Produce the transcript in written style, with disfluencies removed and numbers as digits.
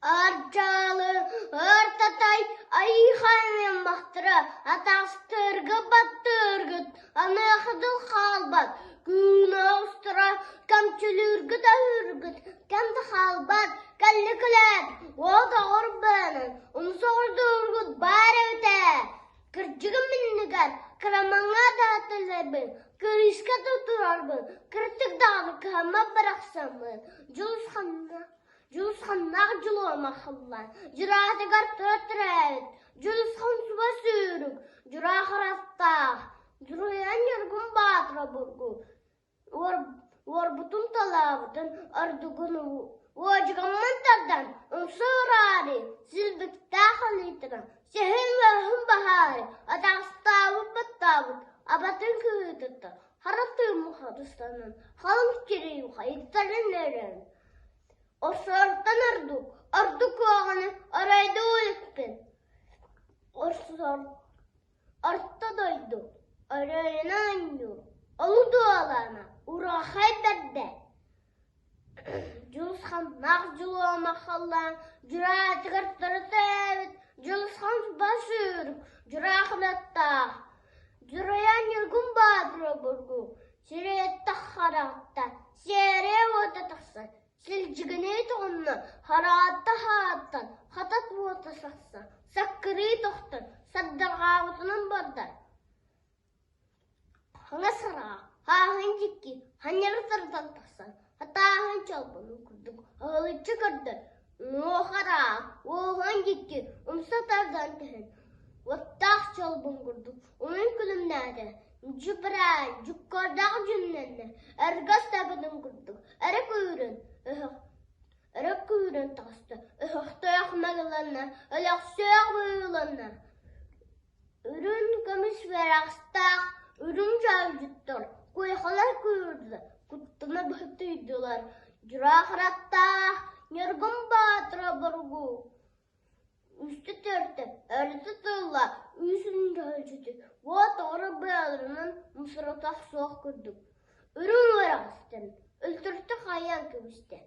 Арчаалы артатай айханымахтара атастыргы баттыыргыт аныахыдыл хаалбат күн оҕустара кэмчилүүргүт аһыыргыт кэм да хаалбат кэлликилээт уот оҕор быанан умса оҕордуургут баар эбитэ кырдьыгым иннигэр кырамаҥҥа да атылларбын кырыыска да турарбын кырдьык даҕаны кыһаммат барахсаммын дьулусханна Дьулусханнаах дьулуома халлаан, дьураатыгар тура төрөөбүт, Дьулусхан суба сүүрүк, дьураа харахтаах, Дьуруйан Ньургун Баатыр обургу, уорбутун талаабытын ордугун уодьугаммын тардан, умса ураары, силбиктээх алыытынан, сэһин-үөһүн баһаары, атаҕастаабыт баттаабыт, абатын кыһыытыттан, хара тыыммы харыстанан, халыҥ кириим хайыттарын өрөн Орсоортон ордук, ордук куһаҕаны оройдуу иликпин. Орсоор орто дойду оройунан оонньуур, олу дуолаана урахай бэрдэ. Дьулусханнаах дьулуома халлаан дьураатыгар төрөтөөбүт Дьулусхан бас үүрүк дьураахынаттаах Дьуруйан Ньургун Баатыр обургу сирэйиттэн хараҕыттан сиэрэ уота тахсан силдьигинии тоҕунна хараҕатта хааттан хатат уота сахса саккырыы тохтон сардарҕаабытынан барда хаҥас хараҕа хааһын дьикки ханньары тардан тахсан хатааһын чолбонун курдук аһылыччы көрдөр Муохараах уоһун дьикки умса тардан түһэн уоттаах чолбон курдук уйун күлүмнээтэ дьүппэрээн дьуккардаах дьүннэннэ эргэс табытын курдук эрэ күүрэн өһөх өрө күүрэн таҕыста өһөхтөөх магыланна өлөхсөөх быыланна Үрүҥ көмүс үөрэхтээх үрүҥ дьаалдьыттар куйахалар күүрдүлэр, куттана быһыттыйдылар, дьураахыраттаах Ньургун Баатыра обургу үстэ-түөртэ өрүтэ тылла үүсүн дьаһалдьыты уот оҕоро быаларынан мусуратах суох курдук үрүҥ үөрэҕиттэн өлтөртө хайан кэбистэ.